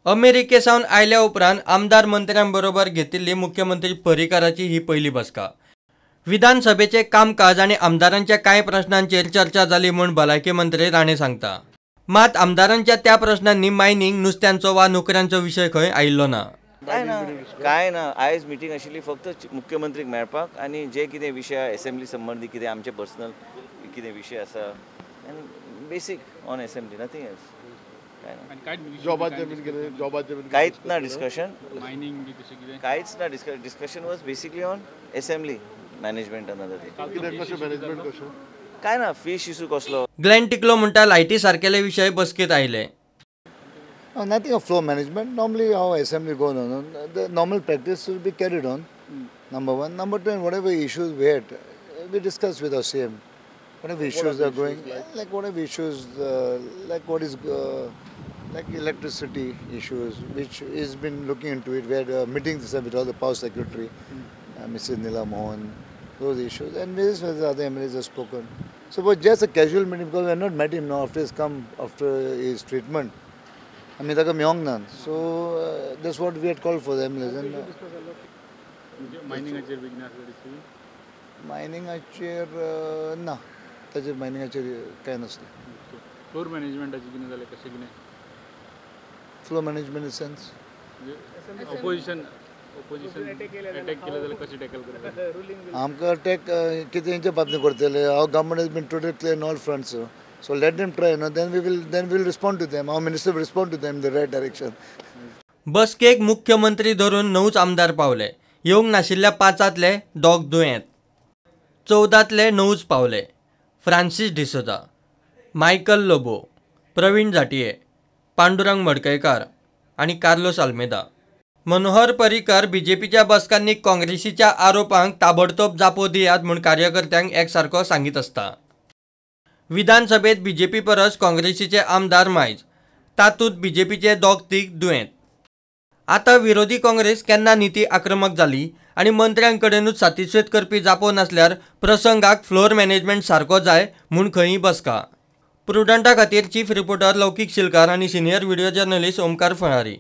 अमेरिके सावन आयल्या उपरांत आमदार मंत्र्यां बरोबर घेतिल्ली मुख्यमंत्री पर्रीकाराची ही पयली बसका. विधानसभेचे कामकाज आनी आमदारांच्या कांय प्रश्नांचेर चर्चा जाली म्हूण भलायकी मंत्री राणे सांगता. मात आमदारांच्या त्या प्रश्नांनी मायनिंग, नुस्त्यांचो वा नोकऱ्यांचो विशय खंय आयिल्लो ना. काय ना, आयज मिटींग आशिल्ली फक्त मुख्यमंत्रीक मेळपाक आनी जे कितें विशय असेंब्ली संबंदी कितें आमचे पर्सनल कितें विशय आसा आनी basic on assembly, nothing else. कांयच ना डिस्कशन, कांयच ना. Discussion was basically on assembly management. काय ना, फिश इशू कसलो. ग्लॅन टिकलो म्हणटा लायटी सारकेले विशय बसकेत आयले. Nothing of floor management. Normally how assembly goes on, the normal practice will be carried on, number one. Number two, and whatever issues we had, we discussed with our CM. Whatever issues are going, like whatever issues, like what is, like electricity issues, which is been looking into it. We had a meeting this with all the power secretary, Mrs. Nila Mohan, those issues, and various other MLAs have spoken. So it was just a casual meeting because we have not met him now after his come, after his treatment. I mean, so that's what we had called for the MLAs. And मायनिंगाचेर ना, ताचेर मायनिंगाचेर कांय नासलें. Floor मॅनेजमेंटाचें कितें जालें, कशें कितें? Floor management in sense opposition attack केलें जाल्यार कशें टॅकल करता? आमकां अटॅक कितें तेंच्या बाबतींत करतले. Our government has been totally clear in all fronts. So let them try, no? Then we will respond to them. Our minister will respond to them in the right direction. बसकेक मुख्यमंत्री धरून 9 आमदार पावले. येवंक नाशिल्ल्या 5तांतले 2 दुयेंत, 14तांतले 9 पावले. फ्रांसीस डिसोजा, मायकल लोबो, प्रवीण जाटिये, पांडुरंग मडकयकार आनी कार्लोस आल्मेदा. मनोहर पर्रीकार बीजेपीच्या बसकांनी काँग्रेसीच्या आरोपांक ताबडतोब जापो दियात म्हूण कार्यकर्त्यांक एकसारको सांगीत आसता. विधानसभेत बीजेपी परस काँग्रेसीचे आमदार मायज, तातूंत बीजेपीचे 2-3 दुयेंत. आतां विरोधी काँग्रेस केन्ना निती आक्रमक जाली आनी मंत्र्यांकडेनूच सातिस्वेत करपी जापो नासल्यार प्रसंगाक फ्लोर मॅनेजमेंट सारको जाय म्हूण खंयी बसका. प्रुडंटा खातीर चीफ रिपोर्टर लौकीक शिलकार आनी senior video journalist Omkar Falari.